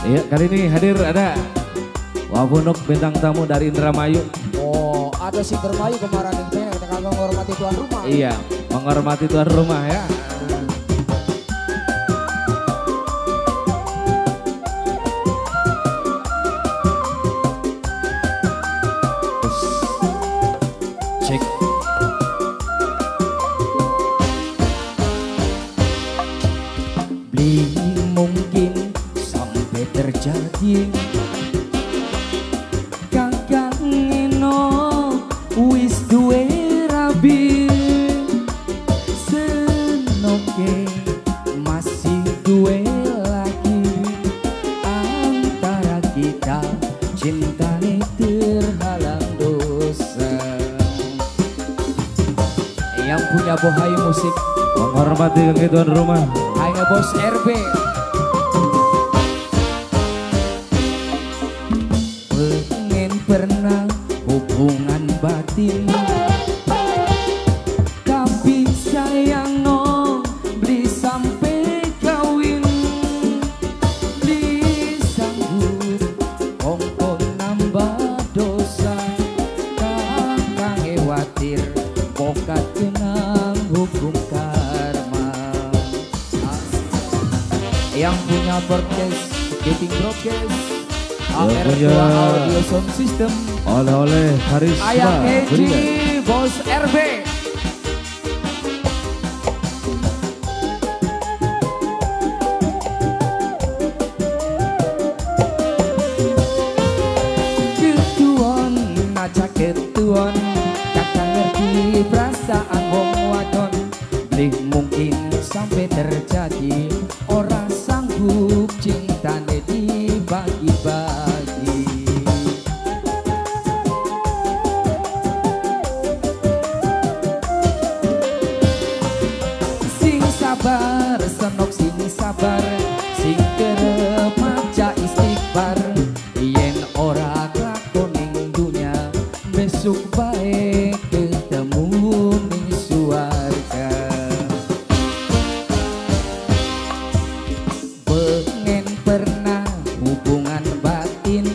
Iya, kali ini hadir ada Wabunuk bintang tamu dari Indramayu. Oh, ada si Indramayu kemarin ini ketika menghormati tuan rumah. Iya, menghormati tuan rumah ya. Cek. Beli mungkin sampai terjadi. Kakang Eno wis duwe rabi, senoke masih duwe lagi. Antara kita cintane terhalang dosa. Yang punya Bohai Musik menghormati tuan rumah. Hanya Bos RB. Pengen pernah hubungan batin, tapi sayang no beli sampai kawin. Beli sanggup kongkon nambah dosa. Kakang khawatir bokat kenang hukum karma. Yang punya broadcast, Getting Broadcast, AR2 Audio Sound System, oleh-oleh Karisma Ayang Eji, Bos RB. Ketuon, aja ketuon, kakak ngerti perasaan wong wadon. Beli mungkin sampai terjadi, orang sanggup cintane dibagi-bagi. Sing sabar, senok sing sabar, sing kerep maca istighfar. Yen ora kelakon ning dunya, besok bae ketemu ning suarga. Pengen pernah hubungan batin,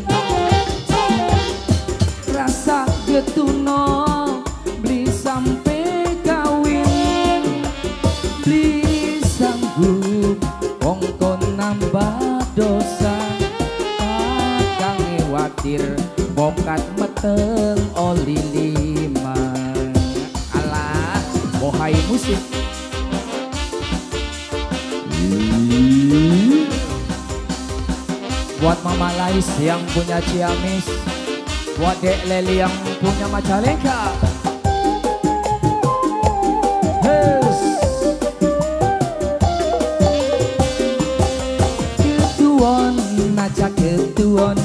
rasa getuno beli sampai kawin. Beli sanggup kongkon nambah dosa. Kakang khawatir bokat meteng oli lima. Alah, Bohai Musik. Buat Mama Lais yang punya Ciamis, buat Dek Leli yang punya Majalengka. Hes. Ketuon, aja ketuon,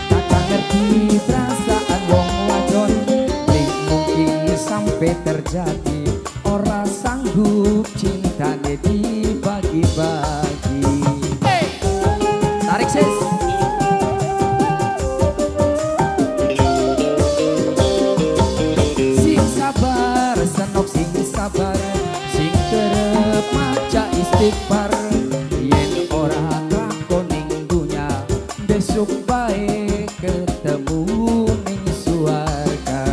kakak ngerti perasaan wong wadon. Beli mungkin sampai terjadi, ora sanggup cintane dibagi-bagi. Hey. Tarik sis. Sing sabar, senok sing sabar, sing kerep maca istighfar. Yen ora kelakon ning dunya, besok bae ketemu ning suarga.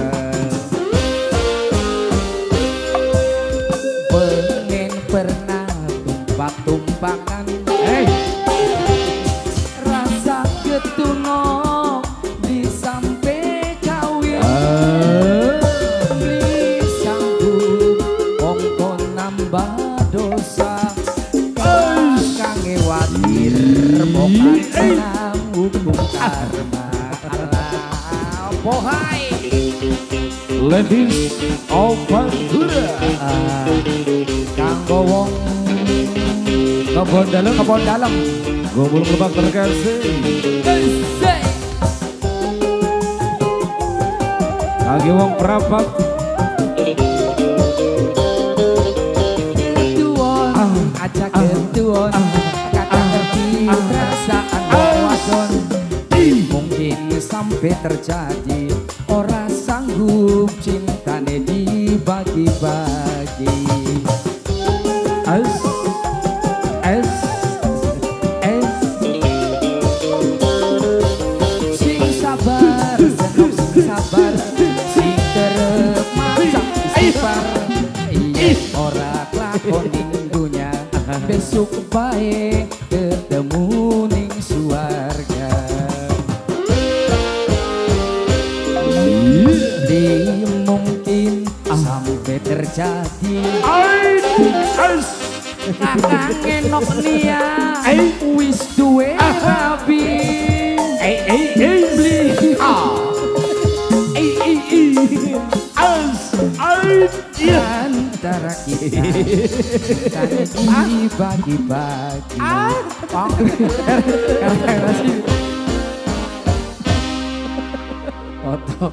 Pengen pernah tumpak-tumpakan, hey. Rasa getuno di sampai kawin. Beli sanggup kongkon nambah dosa. Kakang khawatir bokat senang hukum karma. Alah, Bohai Ladies of Pantura. Kanggo wong Kebon Dalem, Kebon Dalem, Gubul Lebak terkasih. Kanggo wong Prapat. Ketuon, aja ketuon, kakak ngerti perasaan wong wadon. Mungkin sampai terjadi, ora sanggup cintane dibagi-bagi. S S S. Besok bae ketemu ning suarga. Di mungkin sampai terjadi. Kakang enok nia wis duwe rabi. Antara kita kan dibagi-bagi. Foto.